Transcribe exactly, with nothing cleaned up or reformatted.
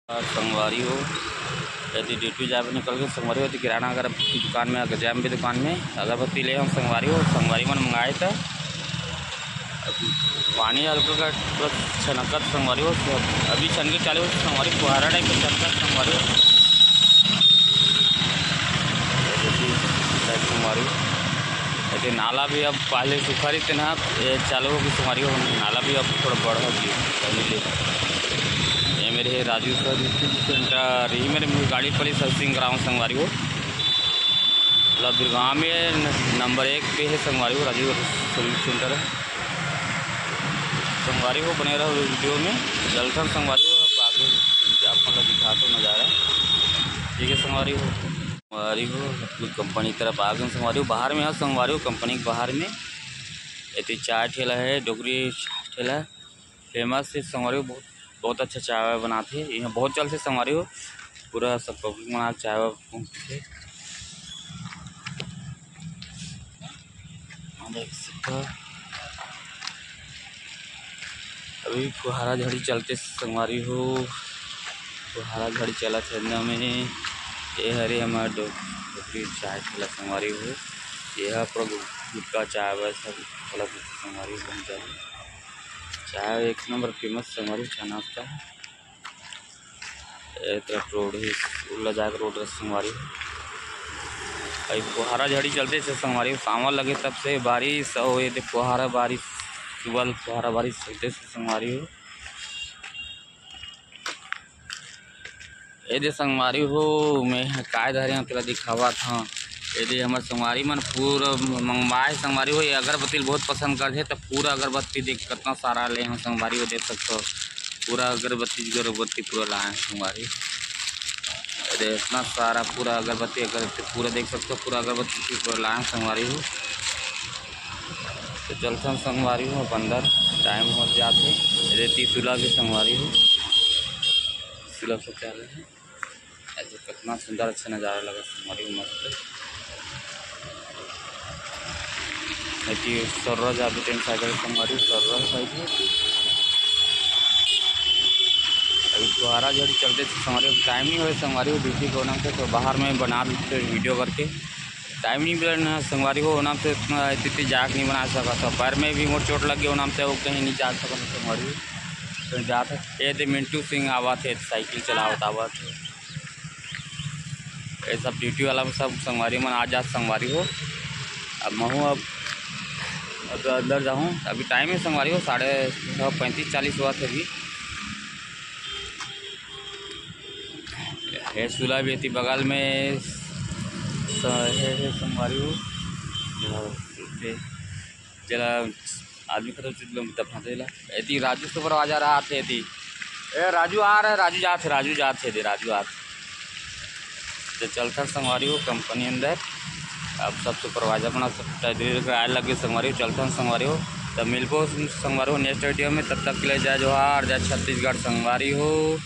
संगवारी हो, यदि ड्यूटी जाए बर निकल के संगवारी हो, तो किराना अगर दुकान में, अगर जैम भी दुकान में अगरबत्ती ले हम संगवारी हो, संगवारी मन मंगाए त पानी हल्का का बस छनकत संगवारी हो, अभी छनके चालू हो संगवारी, फुहारा टाइप के छनकत संगवारी हो। संगवारी, यदि नाला भी अब पहले सूखा रही तेना, ये चालू होगी संगवारी हो, नाला भी अब थोड़ा बढ़ होगी पहले ले। ये मेरे है राजू सर्विस सेंटर, यही मेरे गाड़ी पड़ी सर्विसिंग कराऊँ संगवारी हो। मतलब दुर्गाम में न-, नंबर एक पे है संगवारी हो, राजू सर्विस सेंटर है। संगवारी हो, बने रहो वीडियो में। चलथन संगवारी हो, अब आगे आप मतलब दिखाते नज़ारा। ठीक है संगवारी हो, संगवारी हो, अपनी कंपनी की तरफ आ गए संगवारी हो। बाहर में है संगवारी हो, कंपनी के बाहर में एती चाय ठेला है, डोकरी ठेला। फेमस हे संगवारी हो, बहुत, बहुत अच्छा चाय बनाथे। यहाँ बहुत चलथे संगवारी हो, पूरा सब पब्लिक मन चाय वाय पीथे। देख सकथो, अभी फुहारा झड़ी चलथे संगवारी हो, फुहारा झड़ी चलत हे अंदर में। ये हरे हमर डो-, डोकरी चाय ठेला संगवारी हो। ये ह पूरा गुटका चाय वाय सब उपलब्ध होथे संगवारी हो, बहुत ज्यादा। चाय एक नंबर फेमस संगवारी हो, चाय नाश्ता है। ए तरफ रोड है, स्कूल ला जाके रोड है संगवारी हो। अभी फुहारा झड़ी चलथे से संगवारी हो, सावन लगे तब से बारिश, और ये दे फुहारा बारिश, सुबह ले फुहारा बारिश चलथे से संगवारी हो। ए दे संगवारी हो, मैं ह काय धरे हंव तेला दिखावत हंव। ए दे हमर संगवारी मन पूरा मंगवाए संगवारी हो, ये अगरबत्ती ल बहुत पसंद करथे, त पूरा अगरबत्ती देख कतना सारा ले हंव संगवारी हो, देख सकथो पूरा अगरबत्ती, अगरबत्ती पूरा लाए हंव संगवारी। ए दे इतना सारा पूरा अगरबत्ती, अगरबत्ती पूरा देख सकथो, पूरा अगरबत्ती पूरा लाए हंव संगवारी हो। तो चलथन संगवारी हो, अब अंदर टाइम हो जाथे। ए दे त्रिशूला भी संगवारी हो, त्रिशूला सब चालू है। ऐसे कितना सुंदर अच्छा नज़ारा लगा संगवारी हो, मस्त। एती सर्रा जादू टेंट साइकिल संगवारी हो, सर्रा साइकिल। अभी फुहारा झड़ी चलथे संगवारी हो, टाइम नहीं होय संगवारी हो, ड्यूटी के नाम से तो बाहर में बना देथे वीडियो करके। टाइम नहीं मिले ना संगवारी हो, नाम से इतना इतनी जाग नहीं बना सका था। पैर में भी मोर चोट लग गया, नाम से वो कहीं नहीं जा सका था संगवारी हो। तो जात हे, ये दे मिंटू सिंह आवत हे, साइकिल चलावत आवत हे। ये सब ड्यूटी वाला सब संगवारी मन आ जात संगवारी हो। अब महूँ अब, अब अंदर जाहूँ, अभी टाइम है संगवारी हो, साढ़े छः पैंतीस चालीस हुआ थे अभी। हे सुला भी थी बगल में स-, हे, हे संगवारी हो। जला आदमी खतम चुट लो तब फंसेला। एती राजू सुपरवाइजर आत हे एती। ए राजू आ रहा है, राजू जात है, राजू जात है दे, राजू आत। तो चलथन संगवारी हो कंपनी अंदर। अब सब सुपरवाइजर अपना सब तैयारी करके आए लगे संगवारी हो, चलथन संगवारी हो। तब मिलबो संगवारी हो नेक्स्ट वीडियो में, तब तक के लिए जय जोहार, जय छत्तीसगढ़ संगवारी हो।